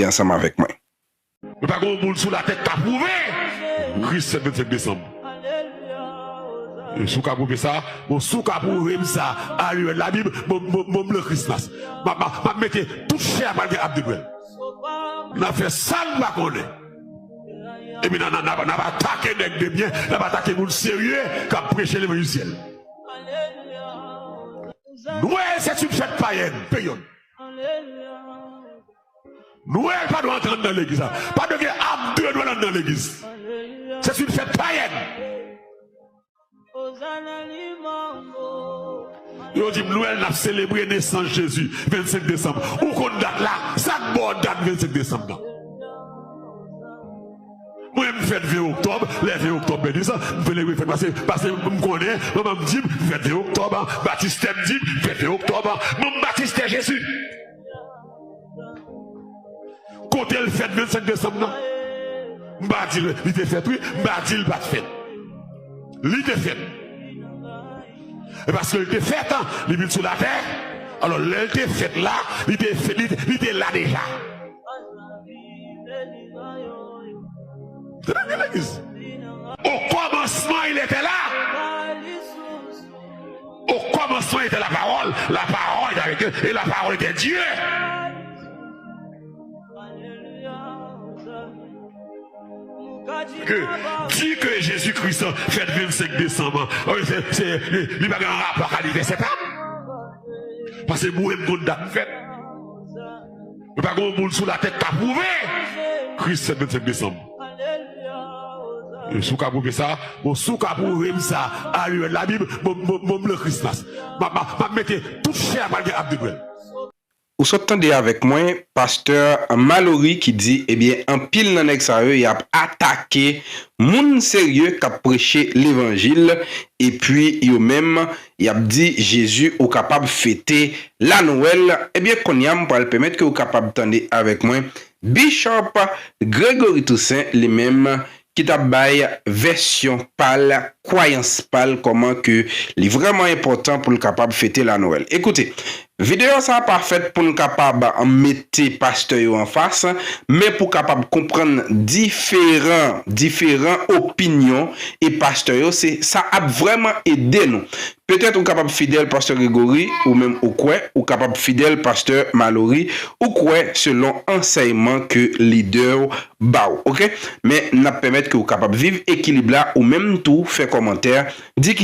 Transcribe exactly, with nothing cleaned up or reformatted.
ansanm avèk mwen. Men pa gen yon moun sou latè k ka pwouve Kris fèt vennsenk desanm. E si w ka pwouve sa, bon, si w ka pwouve m sa a limyè Labib, bon, bon, bon, m le Christmas. M ap, m ap, m ap mete tout chè a pral gen ap de Nwèl. N ap fè sa n pa konnen. Epi n a, n a, n a, n ap atake nèg de byen, n ap atake moun serye k ap preche levanjil syèl. Nwèl se yon fèt payèn, peryòd. Nwèl pa dwe antre anndan legliz la. Pa dwe gen ap de Nwèl anndan legliz. Se yon fèt payèn. Yo di m Nwèl n ap selebre nesans Jezi, vennsenk desanm. Ou konn dat la? Sa k ba w dat vennsenk desanm nan? Mwen m fèt ven oktòb, lè ven oktòb bènis, m selebre fèt paske, paske m konnen, manman m di m fèt ven oktòb, batistè m di m fèt ven oktòb, manm batistè Jezi. Kote l fèt vennsenk desanm nan? M pa di l li te fèt wi, m pa di l pa t fèt. Li te fèt. E paske l te fèt, li vin sou latè. Alò, lè l te fèt la, li te fèt, li te, li te la deja. Tande byen, legliz. Au commencement, il était là. Au commencement était la parole. La parole était avec Dieu. Et la parole était Dieu. Ke di ke Jezi Kris fèt vennsenk desanm, se, se, li, li pa gen rapò ak anivèsè pa m. Paske mwen m konn dat m fèt. Men pa gen yon moun sou latè k ka pwouve Kris fèt vennsenk desanm. E si w ka pwouve sa, bon, si w ka pwouve m sa a limyè Labib, bon, bon, bon, m le Christmas. M ap, m ap, m ap mete tout chè a pral gen ap de Nwèl. Ou sot tande avèk mwen pastè Malory ki di, ebyen, anpil nan nèg sa yo, y ap atake moun serye k ap preche levanjil, epi yo menm, y ap di, Jezi, ou kapab fete la Nwèl. Ebyen, kounye a, m pral pèmèt ke w kapab tande avèk mwen Bishop Gregory Toussaint, li menm, ki t ap bay vèsyon pa l, kwayans pa l, kòman ke li vrèman enpòtan pou l kapab fete la Nwèl. Ekoute, videyo sa a pa fèt pou n kapab mete pastè yo anfas, men pou kapab konprann diferan, diferan opinyon e pastè yo, se sa ap vrèman ede nou. Petèt ou kapab fidèl pastè Gregory, ou menm ou kwè, ou kapab fidèl pastè Malory, ou kwè selon ansèyman ke lidè w ba w, oke? Men n ap pèmèt ke w kapab viv ekilib la, ou menm tou fè kòmantè, di ki